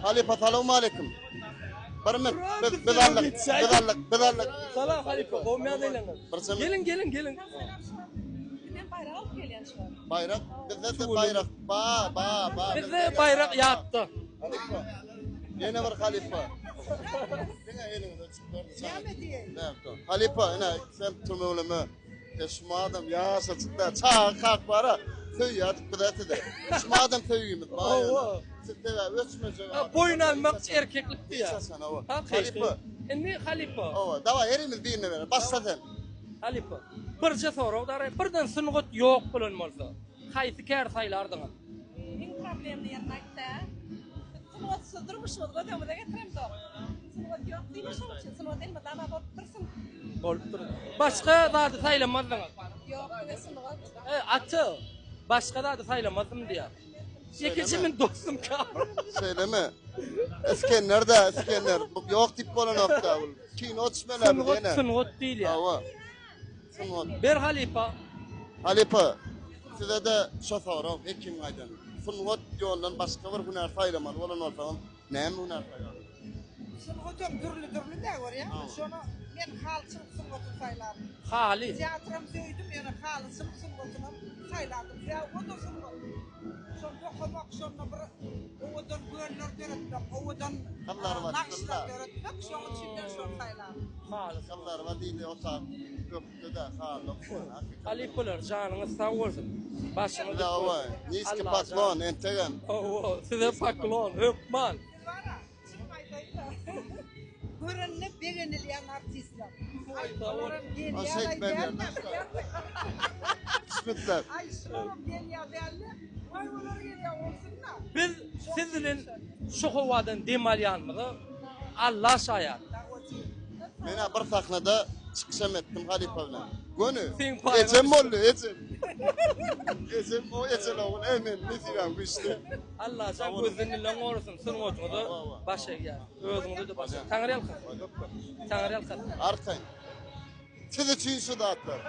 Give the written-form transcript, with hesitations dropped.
Halypa salowmaleýkim. Bir min biz biz aldyk. Biz aldyk. Biz aldyk. Salam halypa, gowy ýagdaýlaryňyz? Geliň, geliň, geliň. Men baýrak alyp gelýän şu wagt. Baýrak bizde de baýrak ba ba ba. Bizde baýrak ýatda. Halypa. Ýene bir halypa. Diňe eliňize çykyp berdi. Näme diýeýin? Halypa ine sen tümewleme. E şu madam ýaşajyk-da çaga kak bara söýýärdik biz-ä sizi. Şu madam söýgimiz bar ýöne. Siz sebäbi öçmejek adam. Boýun almak erkeklik diýýär. Hiç haçan hawa. Halypa. Indi halypa. Hawa, dawaý herimiz birine berelim. Başla sen. Halypa. Birje sorag daraý. Birden sungat ýok bolan bolsa, haýsy käri saýlardyňyz? Iň problemli ýerini aýtda. Sungatsyz durmuşymyzy göz öňümize getiremzok. Sungat ýok diýme şoň üçin. Sungat elmydama bolup dursun. Bolup dursun. Başga zady saýlamazdyňyz? Ýok, diňe sungat. E, ata, başga zady saýlamazdym diýýär. Ýekeje men dostum kar. Şeýlemi? Isgender-dä, Isgender. Bu ýok diýip bolanok-da bu. Kino düşmeli biz Sungat, ýene. sungat diýilýär. Hawa. Sungat. Ber halypa. Halypa, size-de şo sorag, Hekim aýdan. Sungat ýolundan başga bir hünär saýlamaly bolan bolsaňyz, näme hünär saýlardyňyz? Sungatam dürli-dürli-dä görýäňmi? Şony men halyçylyk sungatyny saýlardym. Haly. Teatram söýdüm, ýöne halyçylyk sungatynam saýlardym. Sebäbi o-da sungat. Şony dokamak, şonda bir owadan göller döretmek, owadan nagyşlar döretmek, şonuň üçin men şony saýlardym. Haly. Gyzlar bar diýdi, otag ökde-de haly dokman. Halypalar, janyňyz sag bolsun. Başyňyz dik bolsun. Niski poklon, entegem. Hawa, size poklon, hökman. Siz bar-a, Çynymy aýdaýyn-da, görende begenilýän artistler. Aý, bularam gelýär-aý dälmi? Düşmediler. Aý, şularam gelýär dälmi? Waý, olar gelýär bolsun-da. Biz siz bilen şu howadan dem alýanymyza Alla şaýat. Men-ä bir sahnada çykyşam etdim halypa bilen. Göni. Seň paýyňa Ejem düşdüm. boldy, ejem. Ejem, o ejel ogul, ey men nesibäm güýçli. Allajan gözden dilden gorasyn sungatyňyza baş egýär. Özüňize-de baş egýär. Taňryýalkasyn. Taňryýalkasyn. Arkaýyn. Siz üçin şu zatlar.